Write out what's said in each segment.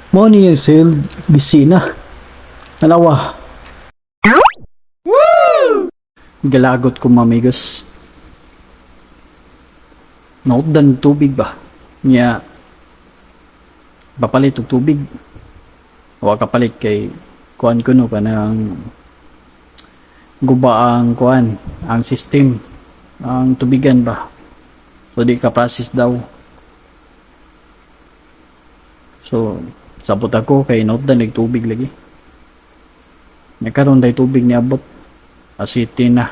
Mo ni seal gisi na. Tanawa. Galagot ko, mamigos. Nautdan tubig ba? Nya papalit og tubig. Wa kapalit kay kuan kuno kanang guba ang kuan, ang system, ang tubigan ba. So di ka process daw. So sabot ako kay nautdan og tubig lagi. Nya karon day tubig niabot. Asiti na.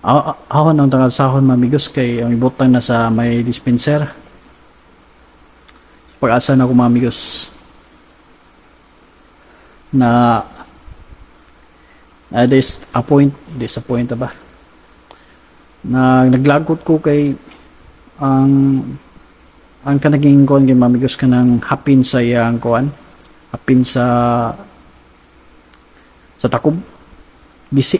Ahon ang tangal mamigos kay ang ibutang na sa may dispenser. Pag-asa na ako, mamigos, na disappoint disappoint ba na naglagot ko kay ang kanaging kuan kay mamigos, kanang hapin sa iyang kuan, hapin sa takob, gisi.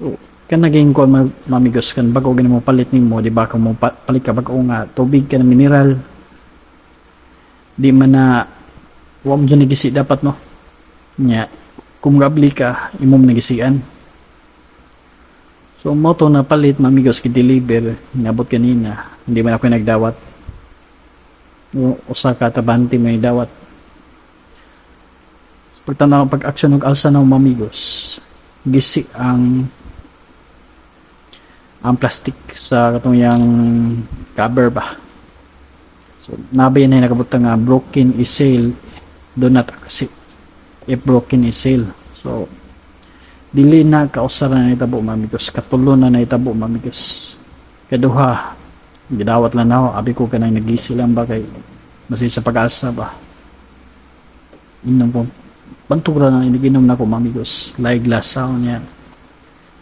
O, kanaging kuan mamigos, kan bago gani mo palit nimo, di ba, kung mo palit ka bag-o nga tubig ka mineral, di man na wa mo dyan nagisi dapat, no? Nya kung gabli ka, imo man nagisian. So mo to na palit, mamigos, gi-deliver, niabot kanina. Hindi man ako nagdawat. Usa ka tabante may dawat. So, pagtanaw, pag action og alsa ng mamigos, gisi ang plastic sa katong yang cover ba. So nabay na nakabutang nga "Broken is seal, do not accept if broken is seal." So dili na kausa na nahitabo, mamigos, katulo na nahitabo, mamigos. Kaduha, gidawat lang na ako, abi ko kanang nagisi lang ba kay basi sa pag-asa ba. Inom ko bantura na iniginom na ko, mamigos, laig lasa niya.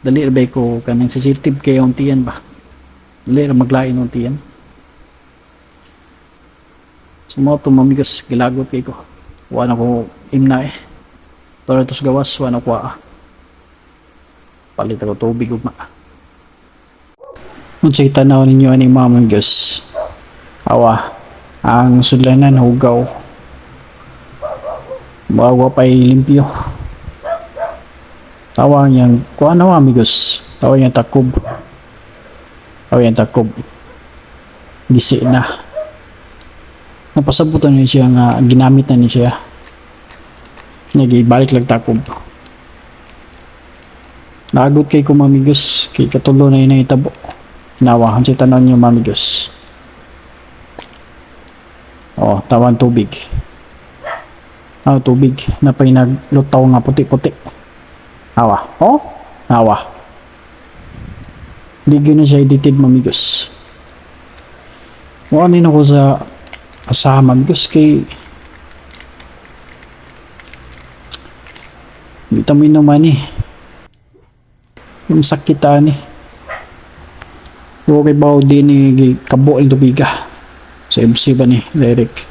Dali ra ba ko kanang sensitive kay ang tiyan ba, dali ra maglain ang tiyan. So mo to, mamigos, gilagot kay ko. Wa na ko imna eh. Pero ito sa gawas, wa na ko ah. Palit ako tubig ugma. Unsay tanaw ninyo ani, mga mamigos? Awa, ang sudlanan hugaw. Bawa pa'y limpyo. Tawa niyang, kuha na, amigos. Tawa niyang takob. Tawa niyang takob. Gisi na. Napasabutan niya siya nga ginamit na ni siya. Nagibalik lang takob. Nagot kay ko, mamigos, kay katulo na inahitabo. Nawa, ang tanaw niyo, mamigos. Oh, tawan tubig. Ah, tubig. Napay naglutaw nga puti-puti. Awa. Oh, awa. Di gyud na siya edited, mamigos. Wa ni ko sa asaha, mamigos, kay di ta mo inuman eh. Yung sakit ani. Okay ba di ni kabo ang tubiga. Sa MC ba ni direct.